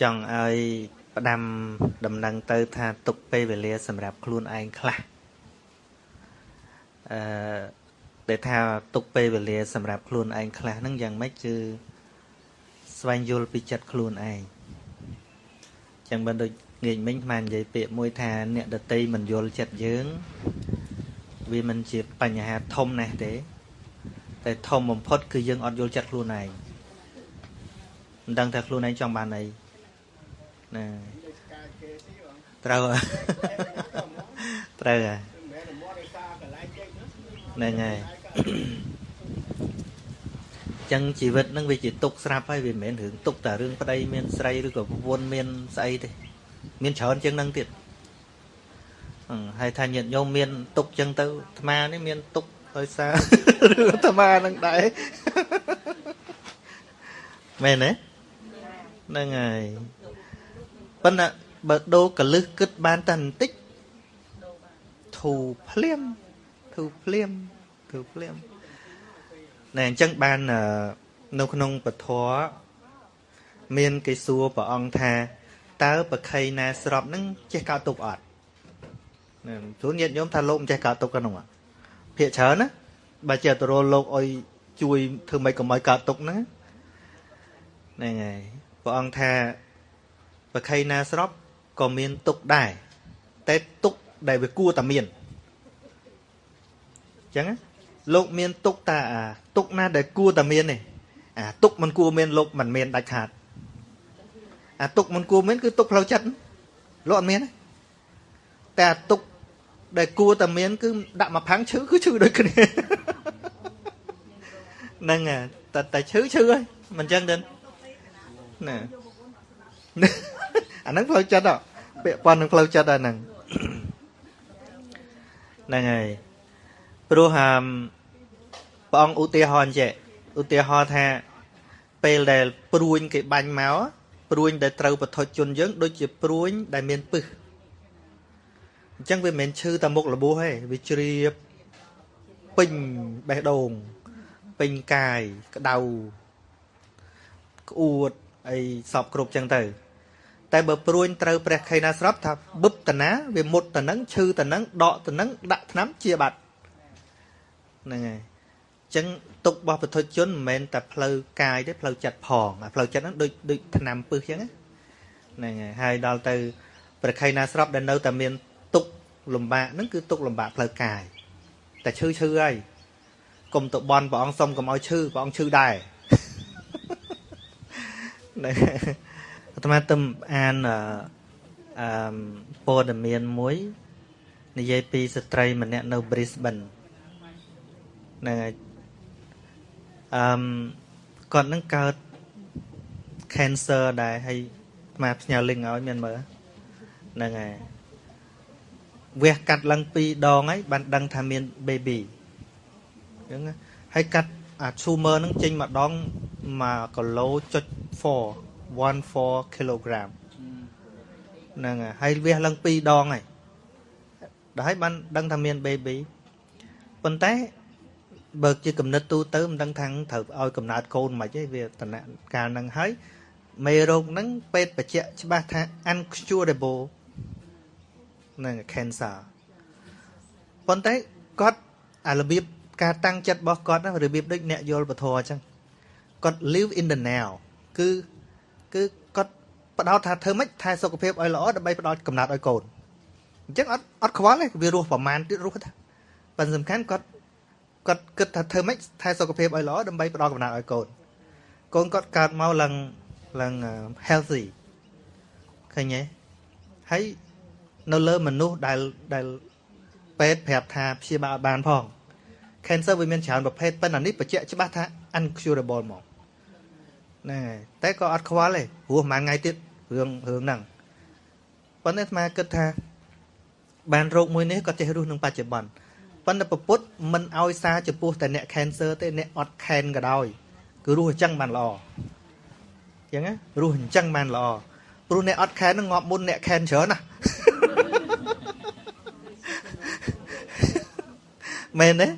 ចង់ឲ្យផ្ដាំដំណឹងទៅថាទុកពេលវេលាសម្រាប់ខ្លួនឯងខ្លះអឺដែលថាទុកពេលវេលាសម្រាប់ខ្លួនឯងខ្លះហ្នឹងយ៉ាងម៉េចគឺស្វែងយល់ពីចិត្តខ្លួនឯងចឹងបើដូចងាកមិញអានិយាយពាក្យមួយថាអ្នកដតីមិនយល់ចិត្តយើងវាមិនជាបញ្ហាធំណាស់ទេតែធំបំផុតគឺយើងអត់យល់ចិត្តខ្លួនឯងមិនដឹងថាខ្លួនឯងចង់បានអីណាត្រូវត្រូវហ្នឹងហើយចឹងជីវិតហ្នឹងវាជាទុកស្រាប់ហើយវាមិនមែនរឿងទុកតែរឿងប្តីមានស្រីឬក៏ប្រពន្ធមានស្អីទេមានច្រើនជាងហ្នឹងទៀតហើយថាញាតិញោមមានទុកចឹងទៅអាត្មានេះមានទុកដោយសាររឿងអាត្មាហ្នឹងដែរមែនទេហ្នឹងហើយប៉ុន្តែបើដូរកលឹះគិតបានតែបន្តិចធូរភ្លាមធូរភ្លាមធូរភ្លាមណែអញ្ចឹងបាននៅក្នុងពធមានគេសួរព្រះអង្គថាតើប្រខីណាស្របហ្នឹងចេះកោតទុកអត់ណាព្រោះញាតិញោមថាលោកមិនចេះកោតទុកហ្នឹងភាកច្រើនណាបើចេះទៅរកលោកឲ្យជួយធ្វើម៉េចកុំឲ្យកោតទុកហ្នឹងហ្នឹងហើយព្រះអង្គថាប្រខីណាស្របក៏មានទុកដែរតែទុកដែលវាគួរតែមានអញ្ចឹងលោកមានទុកតាអាទុកណាដែលគួរតែមាននេះអាទុកមិនគួរមានលោកមិនមានដាច់ខាតអាទុកមិនគួរមានគឺទុកផ្លូវចិត្តលោកអត់មានទេតែអាទុកដែលគួរតែមានគឺដាក់មកផាំងឈឺគឺឈឺដូចគ្នាហ្នឹងតែឈឺឈឺហើយមិនអញ្ចឹងទេណាអាហ្នឹងផ្លូវចិត្តពាក់ព័ន្ធនឹងផ្លូវចិត្តអាហ្នឹងហ្នឹងហើយព្រោះព្រះអង្គឧទាហរណ៍ចេះឧទាហរណ៍ថាពេលដែលព្រួញគេបាញ់មកព្រួញដែលត្រូវបថុជនយើងដូចជាព្រួញដែលមានពឹសអញ្ចឹងវាមិនមែនឈឺតែមុខរបួសទេវាជ្រាបពេញបេះដូងពេញកាយក្តៅក្អួតអីសពគ្រប់ចឹងទៅតែបើព្រួញត្រូវព្រះខៃណាស្រាប់ថាបឹបតាណាវាមុតតានឹងឈឺតានឹងដកតានឹងដាក់ថ្នាំជាបាត់ហ្នឹងហើយអញ្ចឹងទុករបស់ពុទ្ធជនមិនមែនតែផ្លូវកាយទេផ្លូវចិត្តផងអាផ្លូវចិត្តហ្នឹងដូចដូចថ្នាំពឹសអញ្ចឹងហ្នឹងហើយហើយដល់ទៅព្រះខៃណាស្រាប់ដែលនៅតែមានទុកលំបាកហ្នឹងគឺទុកលំបាកផ្លូវកាយតែឈឺឈឺហើយកុំទៅបន់ព្រះអង្គសុំកុំឲ្យឈឺព្រះអង្គឈឺដែរហ្នឹងអាត្មាទៅអានអឺព័ត៌មានមួយនិយាយពីស្ត្រីម្នាក់នៅ Brisbane ហ្នឹងហើយអឺគាត់នឹងកើត cancer ដែរហើយអាត្មាផ្ញើ link ឲ្យមានមើលហ្នឹងហើយវះកាត់ឡើង2ដងហើយបានដឹងថាមាន baby អញ្ចឹងហើយកាត់អា tumor ហ្នឹងចេញម្ដង1គីឡូចុច4 14 kilogram ហ្នឹងហើយវះឡើង2ដងហើយដល់ហើយបានដឹងថាមាន baby ប៉ុន្តែបើជាកំណត់ទូទៅមិនដឹងថាត្រូវឲ្យកំណើតកូនមិនទេវាតំណាក់កាលហ្នឹងហើយមេរោគហ្នឹងពេទ្យបញ្ជាក់ច្បាស់ថា uncurable ហ្នឹង cancer ប៉ុន្តែគាត់អារបៀបការតាំងចិត្តរបស់គាត់ណារបៀបដូចអ្នកយល់ពធអញ្ចឹងគាត់ live in the now គឺគាត់ផ្ដោតថាធ្វើម៉េចថែសុខភាពឲ្យល្អដើម្បីផ្ដល់កំណើតឲ្យកូនអញ្ចឹងអត់ខ្វល់ទេវារស់ប្រមាណទៀតរស់ថាប៉ុន្តែសំខាន់គាត់គិតថាធ្វើម៉េចថែសុខភាពឲ្យល្អដើម្បីផ្ដល់កំណើតឲ្យកូនកូនគាត់កើតមកឡើង healthy ឃើញទេហើយនៅលើមនុស្សដែលពេទ្យប្រាប់ថាព្យាបាលអត់បានផង cancer វាមានច្រើនប្រភេទប៉ុន្តែនេះបញ្ជាក់ច្បាស់ថា uncurable មកហ្នឹងហើយតែក៏អត់ខ្វល់ទេព្រោះប្រហែលថ្ងៃទៀតរឿងហ្នឹងប៉ុន្តែអាត្មាគិតថាបានរោគមួយនេះក៏ចេះរស់នឹងបច្ចុប្បន្នប៉ុន្តែពុទ្ធមិនឲ្យសារចំពោះតែអ្នក cancer ទេអ្នកអត់ can ក៏ដោយគឺរស់អញ្ចឹងបានល្អអញ្ចឹងណារស់អញ្ចឹងបានល្អព្រោះអ្នកអត់ can ហ្នឹងងាប់មុនអ្នក can ច្រើនណាមែនទេ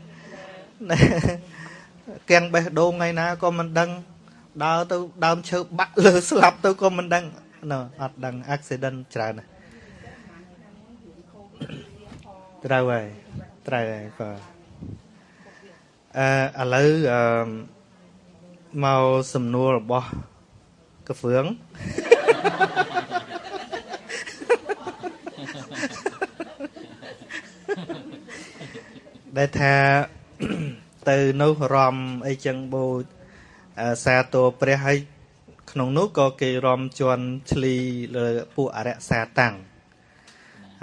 គៀងបេះដូងថ្ងៃណាក៏មិនដឹងដើរទៅដើមឈើបាក់លើស្លាប់ទៅក៏មិនដឹង ណអត់ដឹង accident ច្រើនណាស់ត្រូវហើយត្រូវហើយបាទអឺឥឡូវអឺមកសំណួររបស់កហ្វឿងដែលថាទៅនោះរំអីចឹងបូសាទរព្រះហើយក្នុងនោះក៏គេរំជន់ឆ្លីលើពួកអរិយសាតាំង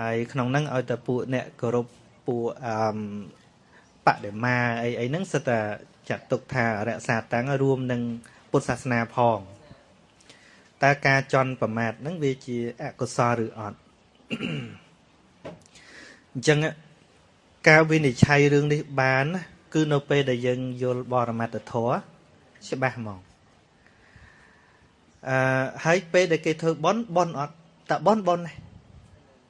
ហើយក្នុងហ្នឹងឲ្យតែពួកអ្នកគោរពពួកអឺបដិមាអីអីហ្នឹងសិតតែចាត់ទុកថាអរិយសាតាំងរួមនឹងពុទ្ធសាសនាផងតើការជន់ប្រមាថហ្នឹងវាជាអកុសលឬអត់អញ្ចឹងការវិនិច្ឆ័យរឿងនេះបានគឺនៅពេលដែលយើងយល់បរមត្តធម៌ច្បាស់ហ្មងអឺហើយពេលដែលគេធ្វើបុណ្យបុណ្យអត់តែបុណ្យបុណ្យ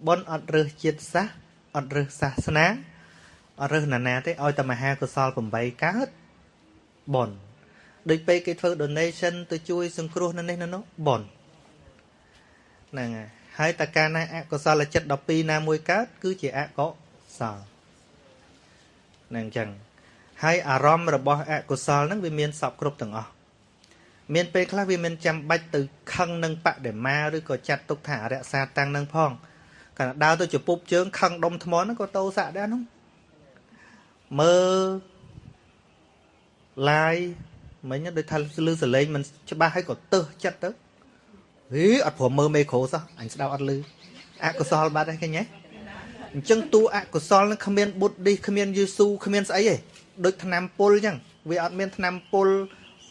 បុណ្យអត់រើសជាតិសាសន៍អត់រើសសាសនាអត់រើសណានាទេឲ្យតែមហាកុសល8កើតបុណ្យដូចពេលគេធ្វើ donation ទៅជួយសង្គ្រោះនៅនេះនៅនោះបុណ្យហ្នឹងហើយតែកាលណាអកុសលចិត្ត12ណាមួយកើតគឺជាអកុសលហ្នឹងអញ្ចឹងហើយអារម្មណ៍របស់អកុសលហ្នឹងវាមានសពគ្រប់ទាំងអស់មានពេលខ្លះវាមិនចាំបាច់ទៅខឹងនឹងបដិមាឬក៏ចាត់ទុកថាអរិយសាតាំងនឹងផងកាលដើរទៅជពប់ជើងខឹងដុំថ្មហ្នឹងក៏តោសៈដែរហ្នឹងមើលឡាយមិញដូចថាលឺសលេងមិនច្បាស់ហើយក៏ទើសចិត្តទៅហីអត់ព្រមមើលមេក្រូសោះអញស្ដាប់អត់លឺអកុសលបាត់ហើយឃើញទេអញ្ចឹងតួអកុសលនឹងគ្មានបុទ្ធិគ្មានយេស៊ូគ្មានស្អីទេដូចថ្នាំពុលអញ្ចឹងវាអត់មានថ្នាំពុល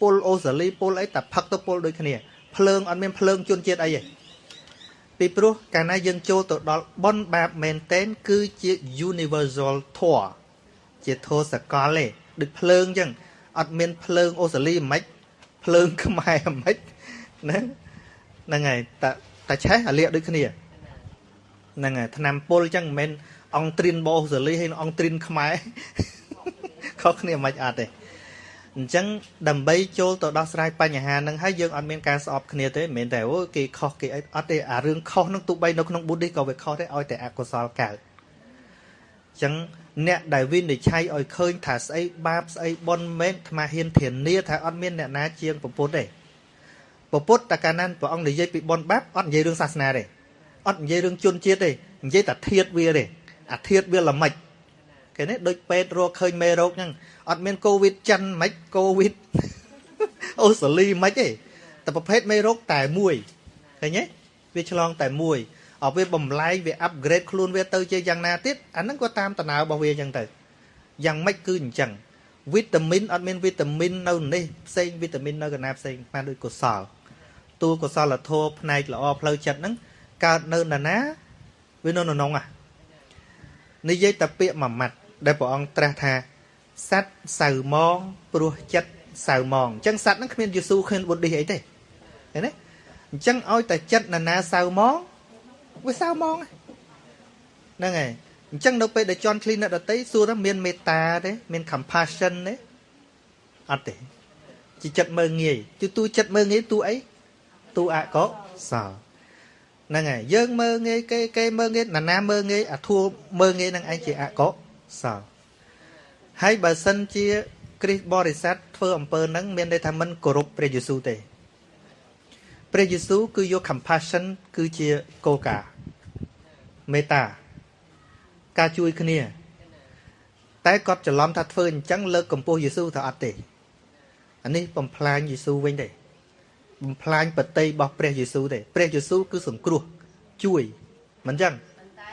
ពុលអូស្ត្រាលីពុលអីតែផឹកទៅពុលដូចគ្នាភ្លើងអត់មានភ្លើងជនជាតិអីទេពីព្រោះកាលណាយើងចូលទៅដល់បុណ្យបាបមែនទែនគឺជា universal ធម៌ជាធម៌សកលទេដូចភ្លើងអញ្ចឹងអត់មានភ្លើងអូស្ត្រាលីមិនភ្លើងខ្មែរមិនណាហ្នឹងហើយតែឆេះអាលៀកដូចគ្នាហ្នឹងហើយថ្នាំពុលអញ្ចឹងមិនមែនអង្គត្រៀនអូស្ត្រាលីហើយអង្គត្រៀនខ្មែរខុសគ្នាមិនអត់ទេអញ្ចឹងដើម្បីចូលទៅដោះស្រាយបញ្ហាហ្នឹងហើយយើងអត់មានការស្អប់គ្នាទេមិនមែនតែអូគេខុសគេអីអត់ទេអារឿងខុសហ្នឹងទោះបីនៅក្នុង Buddhist ក៏វាខុសដែរឲ្យតែអកុសលកើតអញ្ចឹងអ្នកដែលវិនិច្ឆ័យឲ្យឃើញថាស្អីបាបស្អីបុណ្យមែនអាត្មាហ៊ានធានាថាអត់មានអ្នកណាជាងព្រះពុទ្ធទេព្រះពុទ្ធតែកាលណាព្រះអង្គនិយាយពីបុណ្យបាបអត់និយាយរឿងសាសនាទេអត់និយាយរឿងជនជាតិទេនិយាយតែធាតុវាទេអាធាតុវាល្មិចគេនេះដូចពេទ្យរកឃើញមេរោគហ្នឹងអត់មានកូវីដចិនមិនកូវីដអូស្ត្រាលីមិនទេតែប្រភេទមេរោគតែមួយឃើញទេវាឆ្លងតែមួយអត់វាបំលែងវា upgrade ខ្លួនវាទៅជាយ៉ាងណាទៀតអាហ្នឹងក៏តាមដំណើររបស់វាអញ្ចឹងទៅយ៉ាងម៉េចគឺអញ្ចឹងវីតាមីនអត់មានវីតាមីននៅនេះផ្សេងវីតាមីននៅកណ្ដាលផ្សេងបានដូចកុសលតួកុសលធម៌ផ្នែកល្អផ្លូវចិត្តហ្នឹងកើតនៅណាណាវានៅក្នុងហ្នឹងនិយាយតែពាក្យមួយម៉ាត់ដែលព្រះអង្គត្រាស់ថាសត្វសៅមងព្រោះចិត្តសៅមងអញ្ចឹងសត្វហ្នឹងគ្មានយេស៊ូគ្មានបុទ្ធិអីទេឃើញទេអញ្ចឹងឲ្យតែចិត្តណាណាសៅមងវាសៅមងហ្នឹងហើយអញ្ចឹងនៅពេលដែលជន់ឈ្លីអ្នកដតីសួរថាមានមេត្តាទេមាន compassion ទេអត់ទេជាចិត្តមើងងាយទូចិត្តមើងងាយទូអីទូអកុសលហ្នឹងហើយយើងមើងងាយគេគេមើងងាយណាណាមើងងាយអាធួមើងងាយនឹងឯងជាអកុសលហើយបើសិនជាគ្រីស្ទបរិស័ទធ្វើអំពើហ្នឹងមានន័យថាមិនគោរពព្រះយេស៊ូទេព្រះយេស៊ូគឺយក compassion គឺជាគោលការណ៍មេត្តាការជួយគ្នាតែគាត់ច្រឡំថាធ្វើអញ្ចឹងលើកកម្ពស់យេស៊ូថាអត់ទេអានេះបំផ្លាញយេស៊ូវិញទេបំផ្លាញបតីរបស់ព្រះយេស៊ូទេព្រះយេស៊ូគឺសង្គ្រោះជួយមិនអញ្ចឹងតែ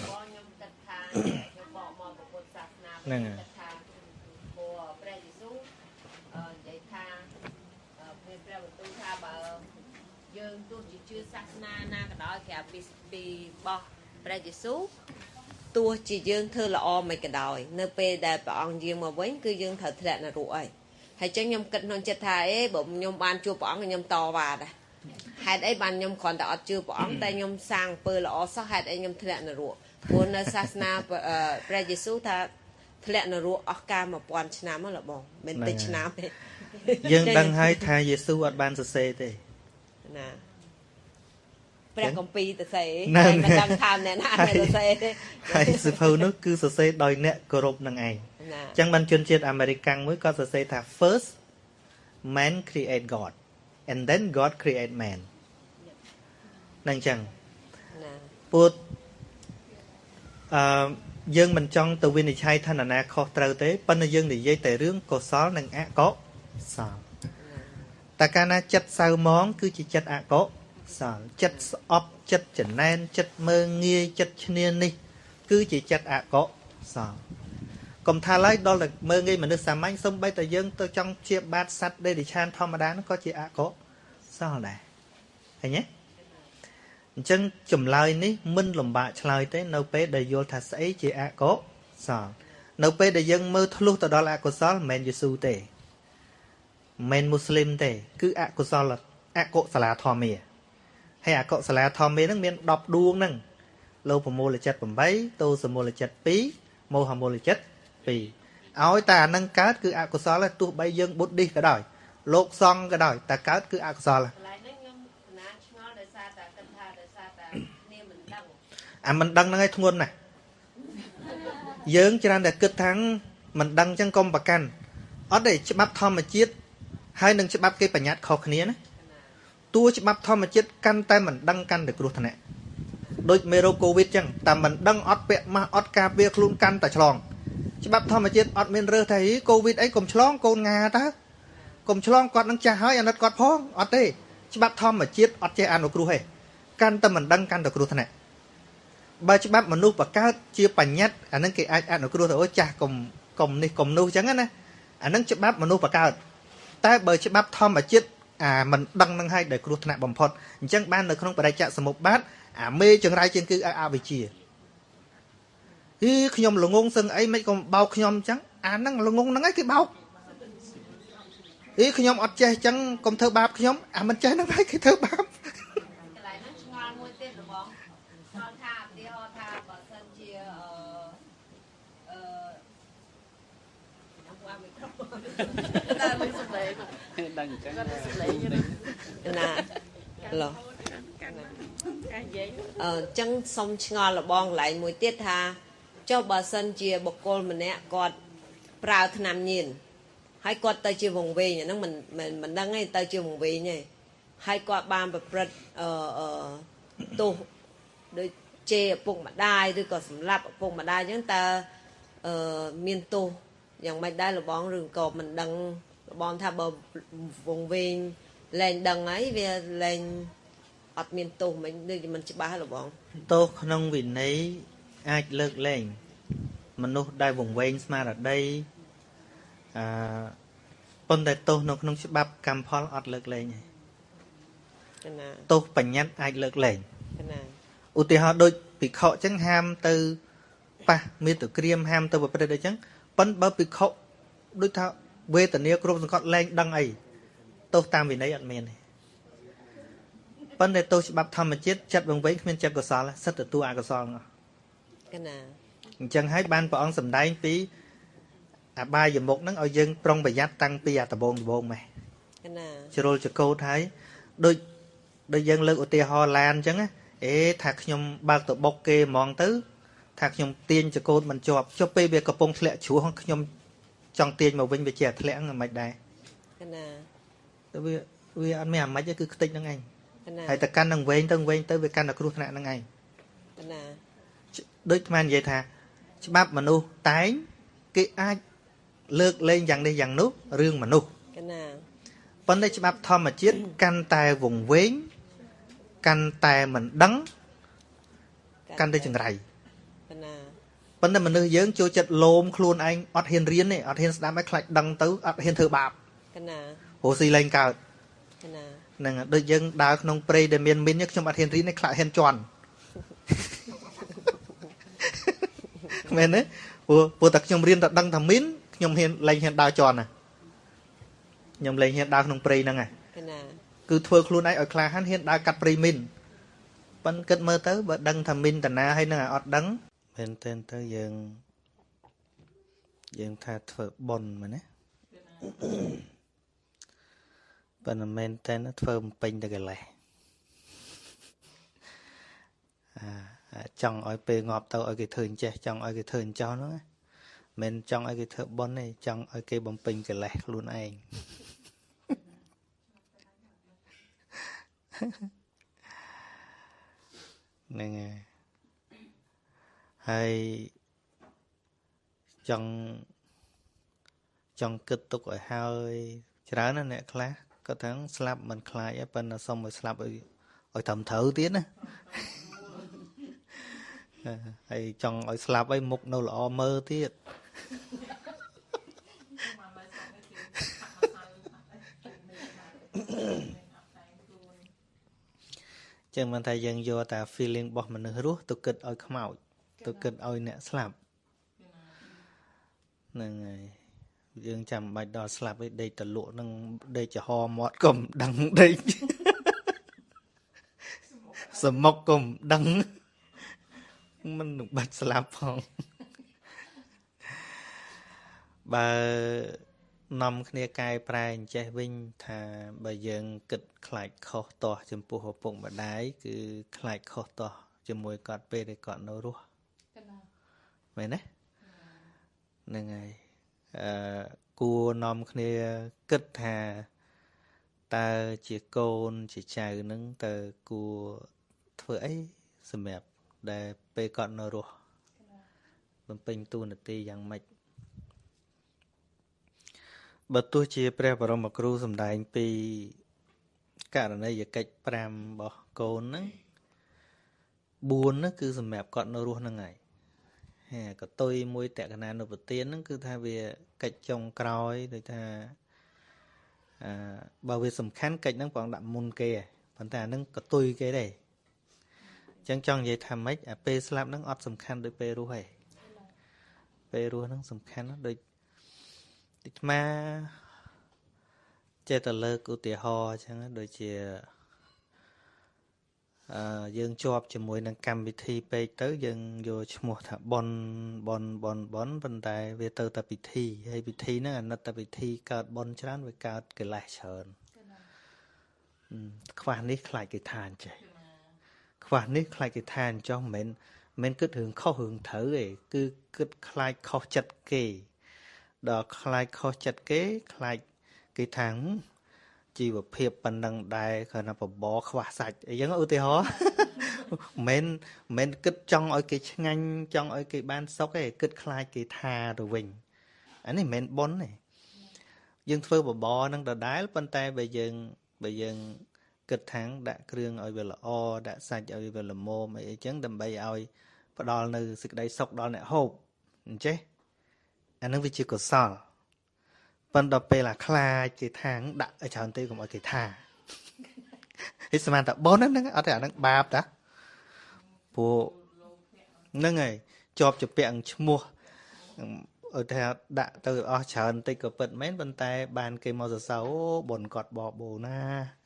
បងខ្ញុំគិតថាខ្ញុំបកមកពុទ្ធសាសនាហ្នឹងថាព្រោះព្រះយេស៊ូនិយាយថាមានព្រះបន្ទូលថាបើយើងទោះជាជឿសាសនាណាក៏ដោយក្រៅពីរបស់ព្រះយេស៊ូទោះជាយើងធ្វើល្អមិនក៏ដោយនៅពេលដែលព្រះអង្គយាងមកវិញគឺយើងត្រូវធ្លាក់នរកហើយហើយចឹងខ្ញុំគិតក្នុងចិត្តថាអេបើខ្ញុំបានជួបព្រះអង្គខ្ញុំតវ៉ាដែរហេតុអីបានខ្ញុំគ្រាន់តែអត់ជឿព្រះអង្គតែខ្ញុំសាងអំពើល្អសោះហេតុអីខ្ញុំធ្លាក់នរកព្រោះនៅសាសនាព្រះយេស៊ូថាធ្លាក់នរកអស់កាល1000ឆ្នាំហ៎លោកបងមិនតិចឆ្នាំទេយើងដឹងហើយថាយេស៊ូអត់បានសរសេរទេណា ព្រះគម្ពីរទៅសេតែមិនដឹងថាអ្នកណាអ្នកទៅសេទេហើយសៀវភៅនោះគឺសរសេរដោយអ្នកគោរពនឹងឯងអញ្ចឹងបានជនជាតិអាមេរិកមួយគាត់សរសេរថា first man create God and then God create man នឹងអញ្ចឹងពុទ្ធយើងមិនចង់ទៅវិនិច្ឆ័យថានរណាខុសត្រូវទេប៉ុន្តែយើងនិយាយតែរឿងកុសលនិងអកុសលតែកាលណាចិត្តសៅមងគឺជាចិត្តអកុសលចិត្តស្អប់ចិត្តចំណែនចិត្តមើងងាយចិត្តឈ្នានេះគឺជាចិត្តអកុសលកុំថាឡើយដល់តែមើងងាយមនុស្សសាមញ្ញសូម្បីតែយើងទៅចង់ជាបាតសត្វដេរិឆានធម្មតានោះក៏ជាអកុសលដែរឃើញទេអញ្ចឹងចម្លើយនេះមិនលំបាកឆ្លើយទេនៅពេលដែលយល់ថាស្អីជាអកុសលនៅពេលដែលយើងមើលធ្លុះទៅដល់អកុសលមិនមែនយេស៊ូទេមិនមែនមូស្លីមទេគឺអកុសលអកុសលាធម្មាហើយអកុសលាធម្មាហ្នឹងមាន10ដួងហ្នឹងលោភមូលចិត្ត8ទោសមូលចិត្ត2មោហមូលចិត្ត2ឲ្យតែអានឹងកើតគឺអកុសលទោះបីយើងបុទ្ធិក៏ដោយលោកសង្ឃក៏ដោយតែកើតគឺអកុសលអាមិនដឹងហ្នឹងឯងធ្ងន់ណាស់យើងច្រើនតែគិតថាមិនដឹងចឹងកុំប្រកាន់អត់ទេច្បាប់ធម្មជាតិហើយនឹងច្បាប់គេបញ្ញត្តិខុសគ្នាណាតួច្បាប់ធម្មជាតិកាន់តែមិនដឹងកាន់តែគ្រោះថ្នាក់ដូចមេរោគកូវីដចឹងតែមិនដឹងអត់ពាក់ម៉ាស់អត់ការពារខ្លួនកាន់តែឆ្លងច្បាប់ធម្មជាតិអត់មានរើសថាហីកូវីដអីកុំឆ្លងកូនងាតើកុំឆ្លងគាត់នឹងចាស់ហើយអាណិតគាត់ផងអត់ទេច្បាប់ធម្មជាតិអត់ចេះអនុគ្រោះទេកាន់តែមិនដឹងកាន់តែគ្រោះថ្នាក់បើច្បាប់មនុស្សបង្កើតជាបញ្ញត្តិអានឹងគេអាចអនុគ្រោះទៅអូចាស់កុំនេះកុំនោះចឹងណាអានឹងច្បាប់មនុស្សបង្កើតតែបើច្បាប់ធម្មជាតិអាមិនដឹងនឹងឲ្យដែលគ្រោះថ្នាក់បំផុតអញ្ចឹងបាននៅក្នុងបរិច្ចសមុបត្តិអាមេចង្រៃជាងគឺអវិជ្ជាហីខ្ញុំល្ងងសឹងអីមិនកុំបោកខ្ញុំអញ្ចឹងអានឹងល្ងងហ្នឹងឯងគេបោកហីខ្ញុំអត់ចេះអញ្ចឹងកុំធ្វើបាបខ្ញុំអាមិនចេះហ្នឹងឯងគេធ្វើបាបកន្លែងហ្នឹងឆ្ងល់មួយទៀតល្បងឆ្ងល់ថាឧទាហរណ៍ថាបើសិនជាខ្ញុំអាមីក្រូតែមិនសំឡេងដឹងអញ្ចឹងណាឡោះអញ្ចឹងសុំឆ្ងល់លបងកន្លែងមួយទៀតថាចុះបើសិនជាបុគ្គលម្នាក់គាត់ប្រើថ្នាំញៀនហើយគាត់ទៅជាវង្វេងអាហ្នឹងមិនដឹងទេទៅជាវង្វេងទេហើយគាត់បានប្រព្រឹត្តទោសដូចជេរឪពុកម្ដាយឬក៏សម្លាប់ឪពុកម្ដាយអញ្ចឹងតើមានទោសយ៉ាងម៉េចដែរលបងឬក៏មិនដឹងលបងថាបើវង្វេងលែងដឹងហើយវាលែងអត់មានទោសមិនដូចមិនច្បាស់លបងទោសក្នុងវិន័យអាចលើកលែងមនុស្សដែលវង្វេងស្មារតីប៉ុន្តែទោសនៅក្នុងច្បាប់កម្មផលអត់លើកលែងទេណាទោសបញ្ញត្តិអាចលើកលែងណាឧទាហរណ៍ដូចភិក្ខុអញ្ចឹងហាមទៅប៉ះមាតុក្រៀមហាមទៅប្រព្រឹត្តអីចឹងប៉ុន្តែបើភិក្ខុដូចថាវេទនាគ្រប់សង្កត់លែងដឹងអីទោសតាមវិន័យអត់មានទេប៉ុន្តែទោសច្បាប់ធម្មជាតិចិត្តវង្វេងគ្មានចិត្តកុសលសិតទទួលអកុសលទាំងអស់កណាអញ្ចឹងហើយបានព្រះអង្គសម្ដែងពីអបាយមុខហ្នឹងឲ្យយើងប្រុងប្រយ័ត្នតាំងពីអាដបងដបងម៉េះកណាជ្រុលចកោតហើយដូចយើងលើកឧទាហរណ៍ឡានអញ្ចឹងណាអេថាខ្ញុំបើកទៅបុកគេហ្មងទៅថាខ្ញុំទាញចកោតមិនជាប់ចុះពេលវាកំពុងធ្លាក់ជ្រោះខ្ញុំចង់ទាញមកវិញវាជាធ្លាក់ហ្នឹងមិនដែរកណាទៅវាអត់មានអាម៉េចទេគឺខ្ទេចហ្នឹងឯងហើយតែកាន់នឹងវែងទៅវែងទៅវាកាន់តែគ្រោះថ្នាក់ហ្នឹងឯងកណាដូចអាត្មានិយាយថាច្បាប់មនុស្សតែងគេអាចលើកលែងយ៉ាងនេះយ៉ាងនោះរឿងមនុស្សកណាប៉ុន្តែច្បាប់ធម្មជាតិកាន់តែវង្វេងកាន់តែមិនដឹងកាន់តែចង្រៃកណាប៉ុន្តែមនុស្សយើងចូលចិត្តលោមខ្លួនឯងអត់ហ៊ានរៀនទេអត់ហ៊ានស្ដាប់ឲ្យខ្លាចដឹងទៅអត់ហ៊ានធ្វើបាបកណាព្រោះស៊ីលែងកើតកណាហ្នឹងដូចយើងដើរក្នុងព្រៃដែលមានមីនខ្ញុំអត់ហ៊ានរៀនទេខ្លាចហ៊ានជន់មែនទេព្រោះតែខ្ញុំរៀនតែដឹងថាមីនខ្ញុំហ៊ានលែងហ៊ានដើរជន់ណាខ្ញុំលែងហ៊ានដើរក្នុងព្រៃហ្នឹងណាគឺធ្វើខ្លួនឯងឲ្យក្លាហានហ៊ានដើរកាត់ព្រៃមីនប៉ុន្តែគិតមើលទៅបើដឹងថាមីនតាណាហើយនឹងអត់ដឹងមែនទែនទៅយើងថាធ្វើបុណ្យមែនណាប៉ុន្តែមែនទែនធ្វើបំពេញតែកិលេស ចង់ឲ្យពេលងាប់ទៅឲ្យគេធ្វើអញ្ចេះចង់ឲ្យគេធ្វើអញ្ចោះហ្នឹងមិនចង់ឲ្យគេធ្វើបុណ្យទេចង់ឲ្យគេបំពេញកិលេសខ្លួនឯងហ្នឹងហើយចង់គិតទុកឲ្យហើយច្រើនណាស់អ្នកខ្លះគាត់ថាស្លាប់មិនខ្លាចទេប៉ុន្តែសុំឲ្យស្លាប់ឲ្យត្រឹមត្រូវទៀតណាហើយចង់ឲ្យស្លាប់ឲ្យមុខនៅល្អមើលទៀតចឹងមិនថាយើងយកតែ feeling របស់មនុស្សរស់ទៅគិតឲ្យខ្មោចទៅគិតឲ្យអ្នកស្លាប់ហ្នឹងហើយយើងចាំបាច់ដល់ស្លាប់ឯងដេកតលក់នឹងដេកចំហមាត់ក៏មិនដឹងដេកសមុកក៏មិនដឹងមិនបាច់ស្លាប់ផងបើនាំគ្នាកែប្រែអញ្ចេះវិញថាបើយើងគិតខ្លាចខុសទាស់ចំពោះឪពុកម្ដាយគឺខ្លាចខុសទាស់ជាមួយគាត់ពេលដែលគាត់នៅរស់មែនទេហ្នឹងហើយគួរនាំគ្នាគិតថាតើជាកូនជាចៅនឹងតើគួរធ្វើអីសម្រាប់ដែលពេលគាត់នៅរស់បំពេញតួនាទីយ៉ាងម៉េចបើទោះជាព្រះបរមគ្រូសម្ដែងពីករណីយកិច្ច5របស់កូនហ្នឹង4ហ្នឹងគឺសម្រាប់គាត់នៅរស់ហ្នឹងហើយហើយកតុយមួយតក្កណានុបទានហ្នឹងគឺថាវាកិច្ចចុងក្រោយដូចថាបើវាសំខាន់កិច្ចហ្នឹងព្រះអង្គដាក់មុនគេប៉ុន្តែអាហ្នឹងកតុយគេទេអញ្ចឹងចង់និយាយថាម៉េចអាពេលស្លាប់ហ្នឹងអត់សំខាន់ដូចពេលរស់ទេពេលរស់ហ្នឹងសំខាន់ណាស់ដូចអាត្មាចេះតែលើកឧទាហរណ៍អញ្ចឹងដូចជាយើងជាប់ជាមួយនឹងកម្មវិធីពេកទៅយើងយកឈ្មោះថាប៉ុនប៉ុនប៉ុនប៉ុនប៉ុន្តែវាទៅតែពិធីហើយពិធីហ្នឹងអាណិតតែពិធីកើតប៉ុនច្រើនវាកើតកិលេសច្រើនខ្វះនេះខ្លាចគេថាអញ្ចេះខ្វះនេះខ្លាចគេថាអញ្ចោះមិនមែនគិតរឿងខុសរឿងត្រូវទេគឺគិតខ្លាចខុសចិត្តគេដល់ខ្លាចខុសចិត្តគេខ្លាចគេថាជីវភាពប៉ុណ្ណឹងដែរគ្រាន់តែបបរខ្វះសាច់អីចឹងឧទាហរណ៍មិនមែនគិតចង់ឲ្យគេឆ្ងាញ់ចង់ឲ្យគេបានសុខទេគិតខ្លាចគេថាទៅវិញអានេះមិនមែនបុណ្យទេយើងធ្វើបបរនឹងដដែលប៉ុន្តែបើយើងគិតថាងដាក់គ្រឿងឲ្យវាល្អដាក់សាច់ឲ្យវាល្មមអីអីចឹងដើម្បីឲ្យផ្ដល់នៅសេចក្តីសុខដល់អ្នកហូបអញ្ចេះអានឹងវាជាកុសលប៉ុន្តែដល់ពេលអាខ្លាចគេថាងដាក់ឲ្យច្រើនទេកុំឲ្យគេថាហិស្មានតែបុណ្យហ្នឹងអត់ទេអាហ្នឹងបាបតាព្រោះហ្នឹងហើយជាប់ជាពាក់ឈ្មោះឲ្យថាដាក់ទៅអស់ច្រើនតិចក៏ពិតមែនប៉ុន្តែបានគេមកសរសើរអូបុណ្យគាត់បបោណា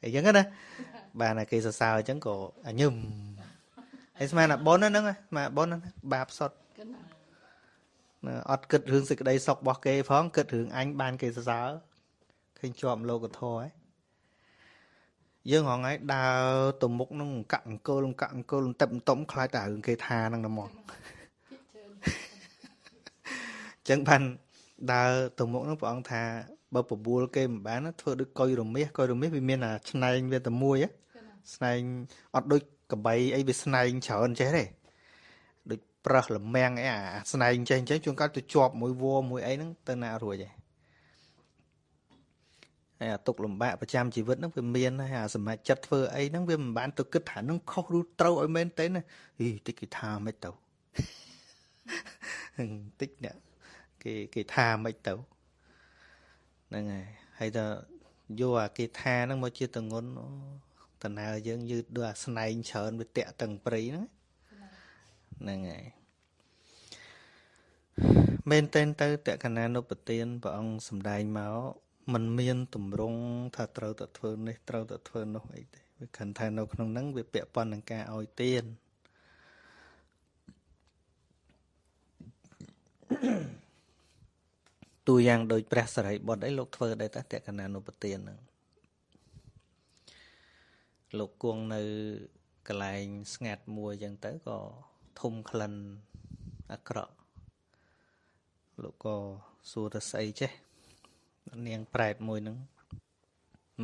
អីចឹងណាបានតែគេសរសើរអញ្ចឹងក៏អញឹមហើយស្មានតែបុណ្យហ្នឹងស្មានបុណ្យហ្នឹងបាបសុទ្ធអត់គិតរឿងសេចក្តីសុខរបស់គេផងគិតរឿងអញបានគេសរសើរឃើញជាប់លោកធម៌ហ៎យើងរងថ្ងៃដើរទៅមុខនឹងកាក់អង្គលកាក់អង្គលទឹកតុំខ្លាចតែរឿងគេថាហ្នឹងតែមកអញ្ចឹងបានដើរទៅមុខហ្នឹងព្រះអង្គថាបើបបួលគេមិនបានធ្វើដូចកុយរមាសកុយរមាសវាមានអាឆ្នែងវាតែមួយស្នែងអត់ដូចកបីអីវាស្នែងច្រើនចេះទេដូចប្រឹសលមាំងអីអាស្នែងចេះអញ្ចឹងជួនកាលទៅជាប់មួយវមួយអីហ្នឹងទៅណារួចហើយហើយអាទុកលំបាកប្រចាំជីវិតហ្នឹងវាមានហើយអាសម្រេចចិត្តធ្វើអីហ្នឹងវាមិនបានទៅគិតថានឹងខុសឬត្រូវឲ្យមែនទេណាអីតិចគេថាមិនទៅតិចអ្នកគេថាមិនទៅហ្នឹងហើយហើយទៅយកអាគេថាហ្នឹងមកជាតងន់តណើយើងយឺតដូចអាស្នែងច្រើនវាតាក់ទាំងព្រៃហ្នឹងហ្នឹងហើយមែនទែនទៅតក្កណានុបទានព្រះអង្គសម្ដែងមកมันមានទម្រង់ថាត្រូវតែធ្វើនេះត្រូវតែធ្វើនោះអីទេវាគ្រាន់តែនៅក្នុងហ្នឹងវាពាក់ព័ន្ធនឹងការឲ្យទានតួយ៉ាងដូចព្រះសិរីបុត្រអីលោកធ្វើដែរតាតក្កណានុបទានហ្នឹងលោកគង់នៅ កន្លែងស្ងាត់មួយអញ្ចឹងទៅក៏ធំក្លិនអាក្រក់លោកក៏សួរទៅស្អីចេះនាងប្រែតមួយហ្នឹង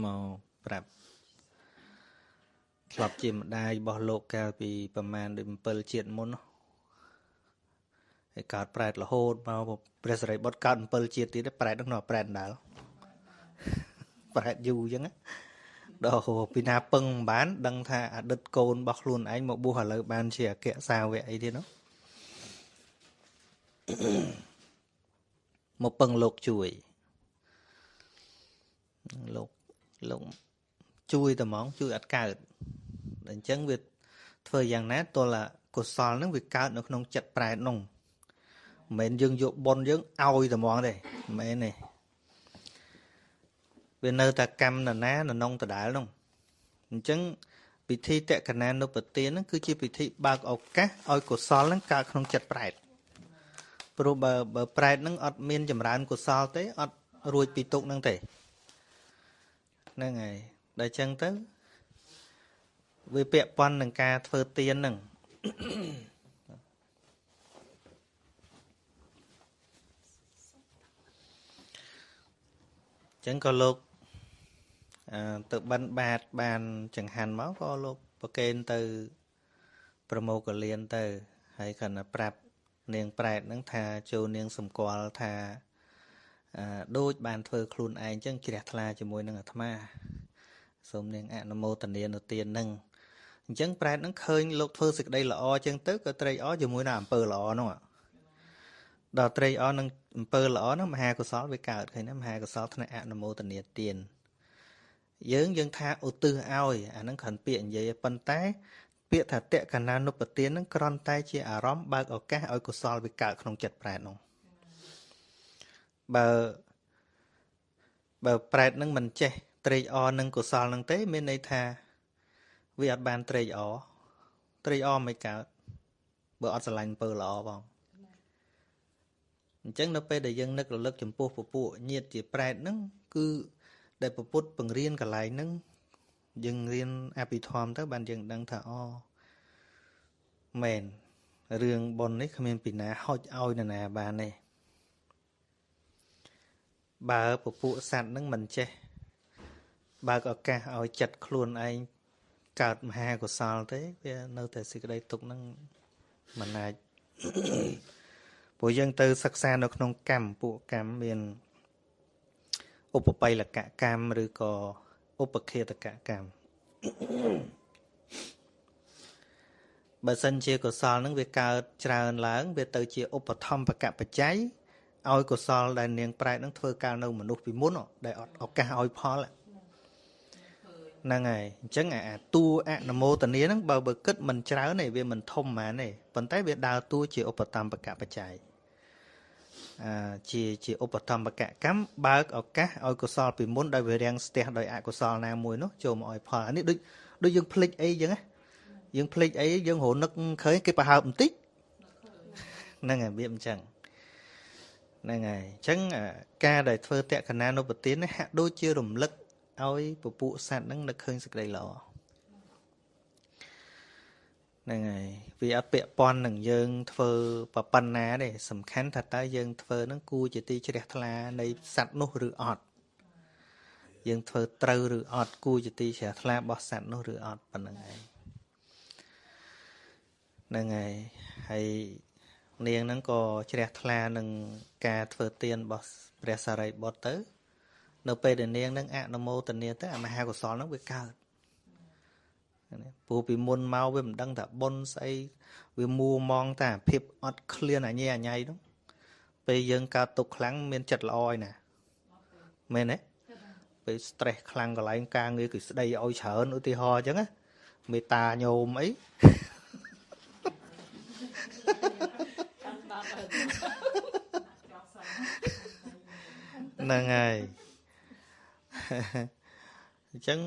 មកប្រាប់ធ្លាប់ជាម្ដាយរបស់លោកកាលពីប្រមាណដូច7ជាតិមុនហើយកើតប្រែតរហូតមកព្រះសិរីបុត្រកើត7ជាតិទៀតប្រែតហ្នឹងនៅប្រែតដដែលប្រែតយូរអញ្ចឹងដល់ពីណាពឹងមិនបានដឹងថាអតីតកូនរបស់ខ្លួនឯងមកបួសឥឡូវបានជាអគ្គសាវកអីទៀតនោះមកពឹងលោកជួយលោកជួយតែហ្មងជួយអត់កើតអញ្ចឹងវាធ្វើយ៉ាងណាទល់កុសលហ្នឹងវាកើតនៅក្នុងចិត្តប្រែតនោះមិនមែនយើងយកបុណ្យយើងឲ្យតែហ្មងទេមិនមែនទេវានៅតែកម្មនណាននងដដែលនោះអញ្ចឹងពិធីតក្កណានុបទានហ្នឹងគឺជាពិធីបើកឱកាសឲ្យកុសលហ្នឹងកើតក្នុងចិត្តប្រែតព្រោះបើប្រែតហ្នឹងអត់មានចម្រើនកុសលទេអត់រួចពីទុក្ខហ្នឹងទេហ្នឹងហើយដល់អញ្ចឹងទៅវាពាក់ព័ន្ធនឹងការធ្វើទានហ្នឹងអញ្ចឹងក៏លោកទៅបិណ្ឌបាតបានចង្ហាន់មកក៏លោកប្រគេនទៅប្រមោកលៀនទៅហើយគ្រាន់តែប្រាប់នាងប្រែតហ្នឹងថាចូលនាងសម្គាល់ថាដូចបានធ្វើខ្លួនឯងអញ្ចឹងជ្រះថ្លាជាមួយនឹងអាត្មាសូមនាងអនុមោទនានៅទានហ្នឹងអញ្ចឹងប្រែតហ្នឹងឃើញលោកធ្វើសេចក្តីល្អអញ្ចឹងទៅក៏ត្រេកអរជាមួយនឹងអំពើល្អនោះដល់ត្រេកអរនឹងអំពើល្អហ្នឹងមហាកុសលវាកើតឃើញណាមហាកុសលថ្នាក់អនុមោទនាទានយើងថាឧទ្ទិសឲ្យអាហ្នឹងគ្រាន់ពាក្យនិយាយប៉ុន្តែពាក្យថាតក្កណានុបទានហ្នឹងគ្រាន់តែជាអារម្មណ៍បើកឱកាសឲ្យកុសលវាកើតក្នុងចិត្តប្រែតនោះបើប្រែតហ្នឹងមិនចេះត្រេកអរនឹងកុសលហ្នឹងទេមានន័យថាវាអត់បានត្រេកអរត្រេកអរមិនកើតបើអត់ស្រឡាញ់អំពើល្អបងអញ្ចឹងនៅពេលដែលយើងនឹករលឹកចំពោះពពួកញាតិជាប្រែតហ្នឹងគឺដែលពពុទ្ធបង្រៀនកន្លែងហ្នឹងយើងរៀនអភិធម្មទៅបានយើងដឹងថាអូមែនរឿងបុណ្យនេះគ្មានពីណាហុចឲ្យនរណាបានទេបើពពួកសត្វហ្នឹងមិនចេះបើកឱកាសឲ្យចិត្តខ្លួនឯងកើតមហាកុសលទេវានៅតែសេចក្តីទុក្ខហ្នឹងមិនអាចព្រោះយើងទៅសិក្សានៅក្នុងកម្មពួកកម្មមានឧបបិលកកម្មឬក៏ឧបឃាតកកម្មបើសិនជាកុសលហ្នឹងវាកើតច្រើនឡើងវាទៅជាឧបត្ថម្ភកបច្ច័យឲ្យកុសលដែលនាងប្រែតហ្នឹងធ្វើកាលនៅមនុស្សពីមុនដែលអត់ឱកាសឲ្យផលហ្នឹងហើយអញ្ចឹងអាតួអនុមោទនាហ្នឹងបើគិតមិនច្រើនទេវាមិនធំហ្មងទេប៉ុន្តែវាដើរតួជាឧបត្ថម្ភកបច្ច័យជាឧបត្ថម្ភកកម្មបើកឱកាសឲ្យកុសលពីមុនដែលវារាំងស្ទះដោយអកុសលណាមួយនោះចូលមកឲ្យផលអានេះដូចយើងភ្លេចអីអញ្ចឹងណាយើងភ្លេចអីយើងរនឹកឃើញគេប្រហើបបន្តិចហ្នឹងហើយវាអញ្ចឹងហ្នឹងហើយអញ្ចឹងការដែលធ្វើតក្កណានុបទាននេះហាក់ដូចជារំលឹកឲ្យពពួកសត្វហ្នឹងនឹកឃើញសេចក្តីល្អហ្នឹងហើយវាអត់ពាក់ព័ន្ធនឹងយើងធ្វើប៉ុណ្ណាទេសំខាន់ថាតើយើងធ្វើហ្នឹងគួរជាទីជ្រះថ្លានៃសត្វនោះឬអត់យើងធ្វើត្រូវឬអត់គួរជាទីជ្រះថ្លារបស់សត្វនោះឬអត់ប៉ុណ្្នឹងឯងហ្នឹងហើយហើយនាងហ្នឹងក៏ជ្រះថ្លានឹងការធ្វើទានរបស់ព្រះសារីបុត្រទៅនៅពេលដែលនាងនឹងអនុមោទនាទៅអាមហាកុសលហ្នឹងវាកើតព្រោះពីមុនមកវាមិនដឹងថាបុណ្យស្អីវាមួមងតែភាពអត់ឃ្លានអញអញៃនោះពេលយើងកើតទុកខ្លាំងមានចិត្តល្អឯណាមែនទេពេល stress ខ្លាំងកន្លែងការងារគឺស្ដីឲ្យច្រើនឧទាហរណ៍អញ្ចឹងណាមេត្តាញោមអីហ្នឹងហើយអញ្ចឹង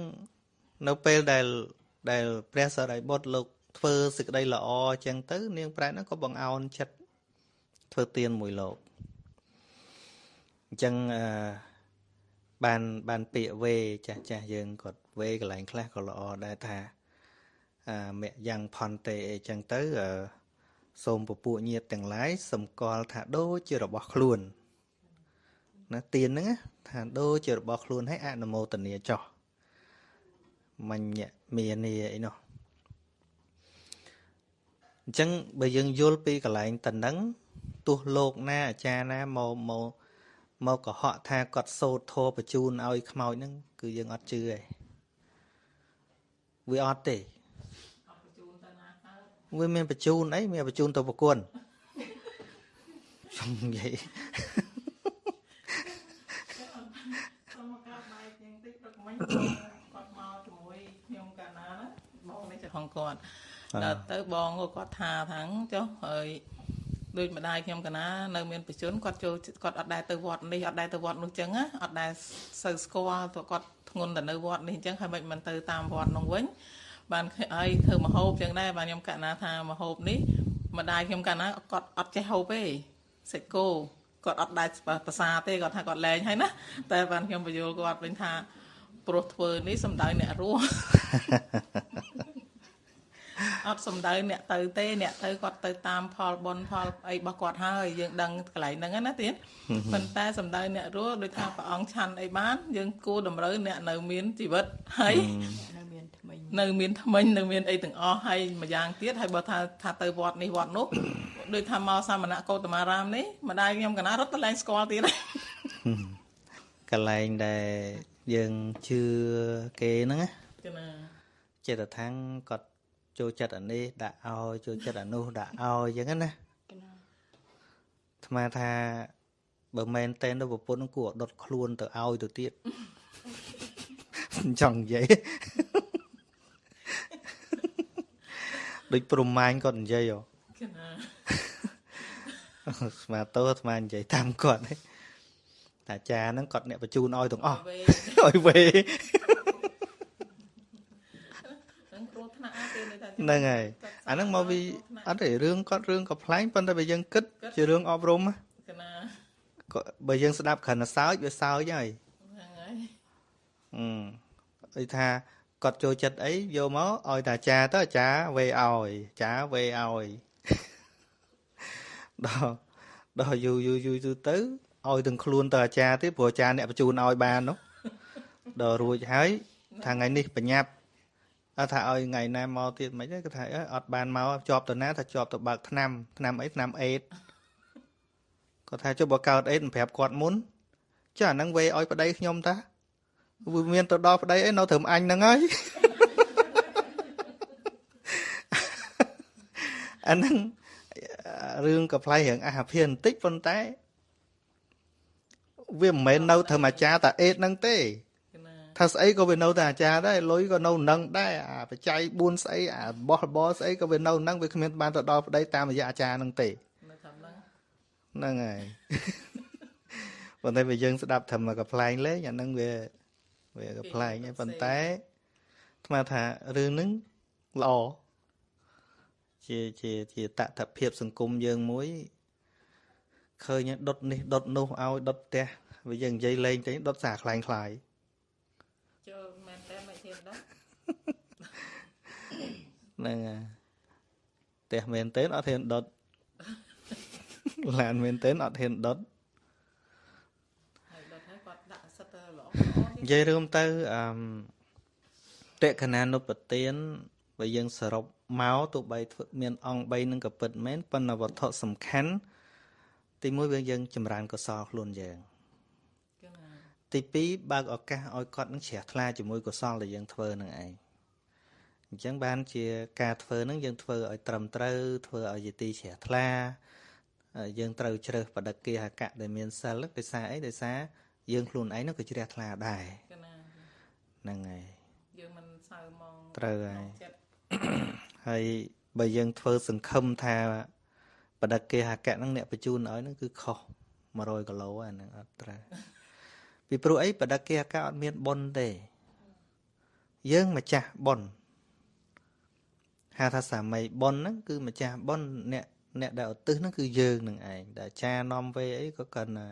នៅពេលដែលព្រះសារីបុត្រលោកធ្វើសេចក្តីល្អអញ្ចឹងទៅនាងប្រែតហ្នឹងក៏បង្អោនចិត្តធ្វើទានមួយលោកអញ្ចឹងបានពាក្យវេចាស់ចាស់យើងគាត់វេកន្លែងខ្លះក៏ល្អដែរថា មយ៉ាងផន្តេអីចឹងទៅសូមពពួកញាតិទាំងឡាយសម្គាល់ថាដូចជារបស់ខ្លួនណាទានហ្នឹងថាដូចជារបស់ខ្លួនឲ្យអនុមោទនាចោះមញ្ញមានីអីនោះអញ្ចឹងបើយើងយល់ពីកន្លែងតនឹងទោះលោកណាអាចារ្យណាមកមកមកកុហកថាគាត់សូត្រធម៌បញ្ជូនឲ្យខ្មោចហ្នឹងគឺយើងអត់ជឿទេវាអត់ទេវាមានបញ្ជូនអីមានបញ្ជូនទៅប្រគួនចង់និយាយសូមកាប់បាយជាងតិចព្រឹកមិញគាត់មកជាមួយខ្ញុំកាលណាណាបងនេះជាของគាត់ដល់ទៅបងគាត់ថាថាចុះហើយដូចម្ដាយខ្ញុំកាលណានៅមានបញ្ជូនគាត់ចូលគាត់អត់ដែលទៅវត្តនេះអត់ដែលទៅវត្តនោះចឹងណាអត់ដែលសូវស្គាល់ទៅគាត់ធ្ងន់តែនៅវត្តនេះអញ្ចឹងហើយមិនទៅតាមវត្តនោះវិញបានហើយធ្វើម្ហូបចឹងដែរបាទខ្ញុំកណាថាម្ហូបនេះម្ដាយខ្ញុំកាលណាគាត់អត់ចេះហូបទេសាច់គោគាត់អត់ដែលភាសាទេគាត់ថាគាត់លែងហើយណាតែបានខ្ញុំបញ្យល់គាត់វិញថាព្រោះធ្វើនេះសំដៅអ្នករស់អត់សំដៅអ្នកទៅទេអ្នកទៅគាត់ទៅតាមផលបុណ្យផលអីរបស់គាត់ហើយយើងដឹងកន្លែងហ្នឹងណាទៀតប៉ុន្តែសំដៅអ្នករស់ដូចថាព្រះអង្គឆាន់អីបានយើងគួរតម្រូវអ្នកនៅមានជីវិតហើយនៅមានថ្មិញនៅមានថ្មិញនៅមានអីទាំងអស់ហើយម្យ៉ាងទៀតហើយបើថាទៅវត្តនេះវត្តនោះដូចថាមកសាមណកោតមារាមនេះម្ដាយខ្ញុំកណារត់ទៅឡើងស្គាល់ទៀតកន្លែងដែលយើងជឿគេហ្នឹងណាចេតថាងគាត់ចូលចិត្តអានេះដាក់ឲ្យចូលចិត្តអានោះដាក់ឲ្យអញ្ចឹងណាអាត្មាថាបើមែនតែនទៅប្រពន្ធនឹងគួរដុតខ្លួនទៅឲ្យទៅទៀតចង់និយាយដូចព្រំម៉ាញគាត់និយាយហ៎ស្មាតោអាត្មានិយាយតាមគាត់តែអាចារ្យហ្នឹងគាត់អ្នកបញ្ជូនឲ្យទាំងអស់ឲ្យវេហ្នឹងហើយអាហ្នឹងមកពីអត់ទេរឿងគាត់រឿងក៏ប្លែងប៉ុន្តែបើយើងគិតជារឿងអប់រំណាបើយើងស្ដាប់គ្រាន់តែសើចវាសើចហើយហ្នឹងហើយអីថាគាត់ចូលចិត្តអីយកមកឲ្យតាអាចារ្យទៅអាចារ្យវេឲ្យអាចារ្យវេឲ្យដល់យូរយូរយូរទៅឲ្យទាំងខ្លួនទៅអាចារ្យទេព្រោះអាចារ្យអ្នកបញ្ជូនឲ្យបាននោះដល់រួចហើយថាថ្ងៃនេះបញ្ញាប់អត់ថាឲ្យថ្ងៃណាមកទៀតមិនទេគាត់ថាអត់បានមកជាប់ទៅណាថាជាប់ទៅបើកថ្នាំថ្នាំអីថ្នាំអេតគាត់ថាចុះបើកើតអេតមិនប្រាប់គាត់មុនចាអាហ្នឹងវេឲ្យប្តីខ្ញុំតាវាមានទៅដល់ប្តីអីនៅត្រឹមអញហ្នឹងហើយអាហ្នឹងរឿងក៏ប្លែករឿងអាហារភាបន្តិចប៉ុន្តែវាមិនមែននៅត្រឹមអាចារ្យតាអេតហ្នឹងទេថាស្អីក៏វានៅតែអាចារ្យដែរលុយក៏នៅនឹងដែរអាបច្ច័យ4ស្អីអាបោះរបរស្អីក៏វានៅនឹងវាគ្មានបានទៅដល់ប្តីតាមរយៈអាចារ្យនឹងទេនៅត្រឹមហ្នឹងហ្នឹងហើយប៉ុន្តែបើយើងស្ដាប់ត្រឹមតែកំប្លែងលេងអាហ្នឹងវាកំប្លែងឯងប៉ុន្តែអាត្មាថារឿងហ្នឹងល្អជាជាជាតថភាពសង្គមយើងមួយឃើញដុតនេះដុតនោះឲ្យដុតផ្ទះវាយើងនិយាយលេងទៅដុតសារខ្លែងខ្លាយចូលមែនតើមិនហ៊ានដុតហ្នឹងហើយផ្ទះមែនតើអត់ហ៊ានដុតឡានមែនតើអត់ហ៊ានដុតហើយដុតហើយគាត់ដាក់សិតទៅល្អនិយាយរួមទៅអឺតក្កណានុបទានបើយើងសរុបមកទោះបីធ្វើមានអង្គ3នឹងក៏ពិតមែនប៉ុន្តែវត្ថុសំខាន់ទី1វាយើងចម្រើនកុសលខ្លួនយើងទី2បើកឱកាសឲ្យគាត់នឹងជ្រះថ្លាជាមួយកុសលដែលយើងធ្វើនឹងឯងអញ្ចឹងបានជាការធ្វើនឹងយើងធ្វើឲ្យត្រឹមត្រូវធ្វើឲ្យជាទីជ្រះថ្លាយើងត្រូវជ្រើសបដិគាហកៈដែលមានសិលដោយសារអីដោយសារយើងខ្លួនឯងនោះក៏ជ្រះថ្លាដែរហ្នឹងហើយយើងមិនសៅមងត្រូវហើយហើយបើយើងធ្វើសង្ឃឹមថាបដិគាហកៈហ្នឹងអ្នកបញ្ជូនឲ្យហ្នឹងគឺខុស100គីឡូអាហ្នឹងអត់ត្រូវពីព្រោះអីបដិគាហកៈអត់មានបុណ្យទេយើងម្ចាស់បុណ្យហៅថាសាមីបុណ្យហ្នឹងគឺម្ចាស់បុណ្យអ្នកដែលឧទ្ទិសហ្នឹងគឺយើងនឹងឯងដែលអាចារ្យនាំវេអីក៏គាត់ណា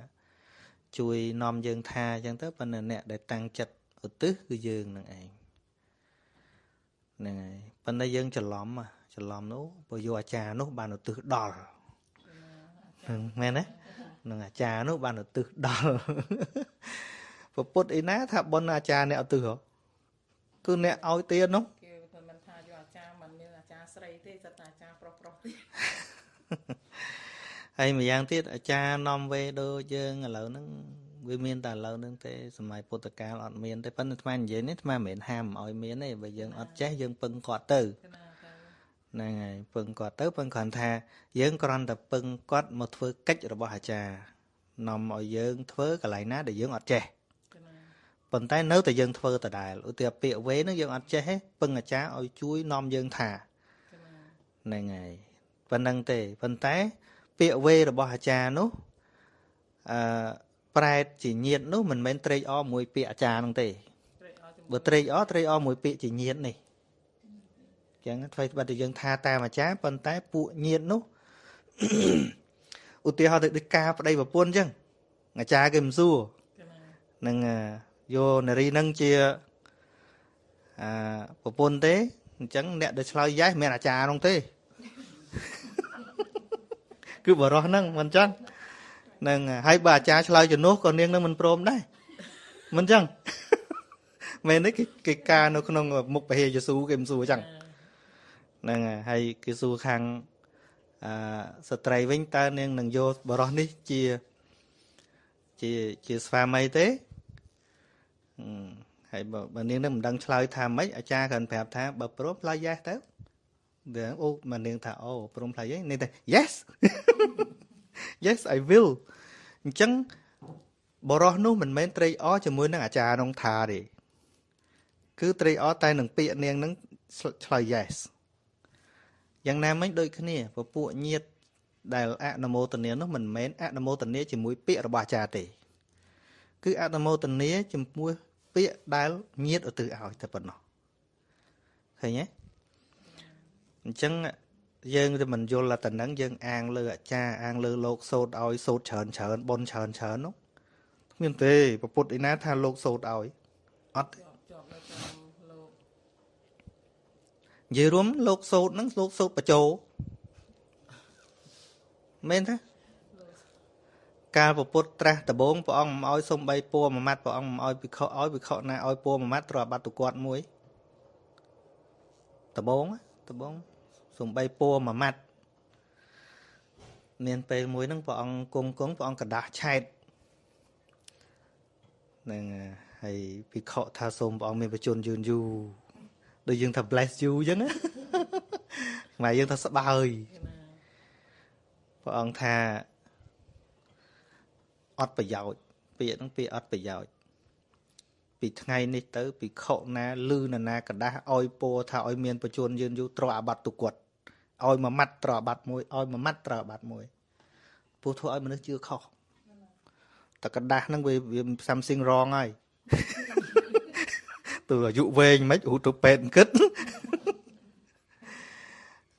ជួយនាំយើងថាអញ្ចឹងទៅប៉ុន្តែអ្នកដែលតាំងចិត្តឧទ្ទិសគឺយើងនឹងឯង ហ្នឹងហើយប៉ុន្តែយើងច្រឡំច្រឡំនោះព្រោះយកអាចារ្យនោះបានឧទ្ទិសដល់ហ្នឹងមែនទេនឹងអាចារ្យនោះបានឧទ្ទិសដល់ពុទ្ធឯណាថាបុណ្យអាចារ្យអ្នកឧទ្ទិសហ៎គឺអ្នកឲ្យទាននោះគេមិនថាយកអាចារ្យមិនមានអាចារ្យស្រីទេសិតតែអាចារ្យប្រុសប្រុសទេហើយម្យ៉ាងទៀតអាចារ្យនាំវេដូចយើងឥឡូវហ្នឹងវាមានតែឥឡូវហ្នឹងទេសម័យពុទ្ធកាលអត់មានទេប៉ុន្តែអាត្មានិយាយនេះអាត្មាមិនមែនហាមឲ្យមានទេបើយើងអត់ចេះយើងពឹងគាត់ទៅហ្នឹងហើយពឹងគាត់ទៅពឹងគ្រាន់ថាយើងគ្រាន់តែពឹងគាត់មកធ្វើកិច្ចរបស់អាចារ្យនាំឲ្យយើងធ្វើកន្លែងណាដែលយើងអត់ចេះប៉ុន្តែនៅតែយើងធ្វើដដែលឧទាហរណ៍ពាក្យវេហ្នឹងយើងអត់ចេះទេពឹងអាចារ្យឲ្យជួយនាំយើងថាហ្នឹងហើយប៉ុណ្្នឹងទេប៉ុន្តែពាក្យវេរបស់អាចារ្យនោះអឺប្រែតជាញាតនោះមិនមែនត្រេកអរមួយពាក្យអាចារ្យហ្នឹងទេបើត្រេកអរត្រេកអរមួយពាក្យជាញាតនេះអញ្ចឹងថ្មីត្បិតតែយើងថាតាមអាចារ្យប៉ុន្តែពួកញាតនោះឧទាហរណ៍ទៅដូចការប្តីប្រពន្ធអញ្ចឹងអាចារ្យគេមិនសួរនឹងយកនារីនឹងជាអាប្រពន្ធទេអញ្ចឹងអ្នកដែលឆ្លើយយ៉េសមិនមែនអាចារ្យនោះទេគឺបរោះហ្នឹងមិនអញ្ចឹងហ្នឹងហើយបើអាចារ្យឆ្លើយជំនួសក៏នាងនឹងមិនព្រមដែរមិនអញ្ចឹងមែនទេគេការនៅក្នុងមុខពហិយេស៊ូគេមិនសួរអញ្ចឹងហ្នឹងហើយគេសួរខាងអឺស្ត្រីវិញតើនាងនឹងយកបរោះនេះជាជាជាស្វាមីទេហើយបើនាងនឹងមិនដឹងឆ្លើយថាម៉េចអាចារ្យគ្រាន់ប្រាប់ថាបើព្រមឆ្លើយ yes ទៅអូមកនាងថាអូព្រមឆ្លើយ yes នាងថា yes yes I will អញ្ចឹងបរោះនោះមិនមែនត្រេកអរជាមួយនឹងអាចារ្យនោះថាទេគឺត្រេកអរតែនឹងពាក្យនាងនឹងឆ្លើយ yes យ៉ាងណាមិញដូចគ្នាពពួកញាតដែលអនុមោទនានោះមិនមែនអនុមោទនាជាមួយពាក្យរបស់អាចារ្យទេគឺអនុមោទនាចំពោះពាក្យដែលញាតឧទ្ទិសឲ្យតែប៉ុណ្ណោះឃើញទេអញ្ចឹងយើងទៅមិនយល់តែនឹងយើងអាងលើអាចារ្យអាងលើលោកសូត្រឲ្យសូត្រច្រើនច្រើនបុណ្យច្រើនច្រើននោះគ្មានទេពុទ្ធឯណាថាលោកសូត្រឲ្យអត់ទេនិយាយរួមលោកសូត្រហ្នឹងលោកសូត្របច្ចោមែនទេកាលពុទ្ធត្រាស់ដបងព្រះអង្គមិនឲ្យសំបីពួរមួយម៉ាត់ព្រះអង្គមិនឲ្យភិក្ខុឲ្យភិក្ខុណាឲ្យពួរមួយម៉ាត់ត្រូវអាបត្តិទុគាត់មួយដបងដបងសំបីពួរមួយម៉ាត់មានពេលមួយហ្នឹងព្រះអង្គគង់គង់ព្រះអង្គកដាស់ឆែតហ្នឹងហើយភិក្ខុថាសូមព្រះអង្គមានប្រជញ្ញយឺនយូរដូចយើងថា bless you អញ្ចឹងណាខ្មែរយើងថាស្បើយព្រះអង្គថាអត់ប្រយោជន៍ពាក្យហ្នឹងពាក្យអត់ប្រយោជន៍ពីថ្ងៃនេះទៅភិក្ខុណាលឺនរណាកដាស់ឲ្យពោថាឲ្យមានប្រជញ្ញយឺនយូរត្រអាបត្តិទុគាត់ឲ្យមួយម៉ាត់ត្រអាបត្តិមួយឲ្យមួយម៉ាត់ត្រអាបត្តិមួយព្រោះធ្វើឲ្យមនុស្សជឿខុសតែកដាស់ហ្នឹងវា something wrong ហើយទៅអាយុវែងមិនរូទៅពេទ្យគិត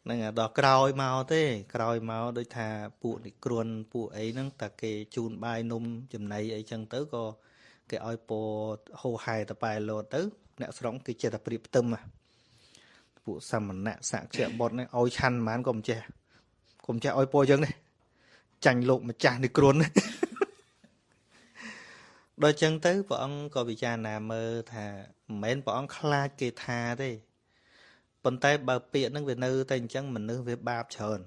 ហ្នឹងដល់ក្រោយមកទេក្រោយមកដូចថាពួកនិគ្រុនពួកអីហ្នឹងតែគេជូនបាយនំចំណីអីចឹងទៅក៏គេឲ្យពោហោហែតប៉ែលោតទៅអ្នកស្រុងគេចេះតែប្រៀបផ្ទឹមពួកសមណៈសក្យបុត្រនេះឲ្យឆាន់ប៉ុន្មានក៏មិនចេះកុំចេះឲ្យពោចឹងនេះចាញ់លោកម្ចាស់និគ្រុនដល់ចឹងទៅព្រះអង្គក៏ពិចារណាមើលថាមិនមែនព្រះអង្គខ្លាចគេថាទេប៉ុន្តែបើពាក្យហ្នឹងវានៅតែអញ្ចឹងមនុស្សវាបាបច្រើន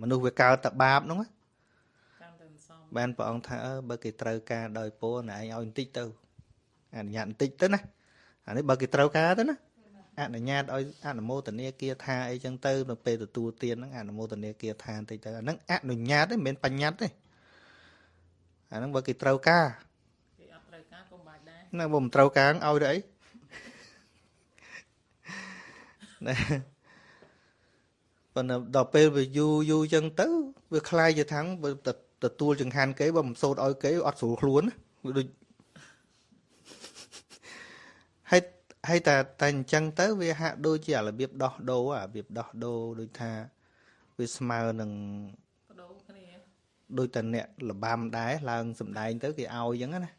មនុស្សវាកើតតែបាបហ្នឹងបានព្រះអង្គថាបើគេត្រូវការដោយពោណែឯងឲ្យបន្តិចទៅអនុញ្ញាតបន្តិចទៅណាអានេះបើគេត្រូវការទៅណាអនុញ្ញាតឲ្យអនុមោទនាគាថាអីចឹងទៅនៅពេលទទួលទានហ្នឹងអនុមោទនាគាថាបន្តិចទៅអាហ្នឹងអនុញ្ញាតទេមិនមែនបញ្ញត្តិទេអាហ្នឹងបើគេត្រូវការគេអត់ត្រូវការកុំបាច់ដែរណាបើមិនត្រូវការឲ្យទៅអីណាប៉ុន្តែដល់ពេលវាយូរយូរចឹងទៅវាคล้ายជាថាងបើទទួលចង្ហាន់គេបើមិនសូត្រឲ្យគេអត់ស្រួលខ្លួនវាដូចហើយតែអញ្ចឹងទៅវាហាក់ដូចជារបៀបដោះដូររបៀបដោះដូរដូចថាវាស្មើនឹងបដូរគ្នាដូចតែអ្នកលបាំដែរឡើងសំដែងទៅគេឲ្យអញ្ចឹងណា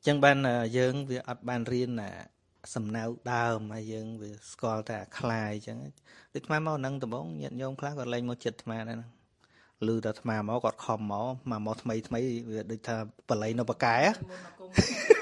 ចឹងបានយើងវាអត់បានរៀនសំណៅដើមហើយយើងវាស្គាល់តែអាខ្លាយចឹងដូចអាត្មាមកនឹងដំបងញាតិញោមខ្លះគាត់លែងមកចិត្តអាត្មាដែរហ្នឹងឮតែអាត្មាមកគាត់ខំមកមកថ្មីថ្មីវាដូចថាបល័យនៅបកែ មុនមកគុំ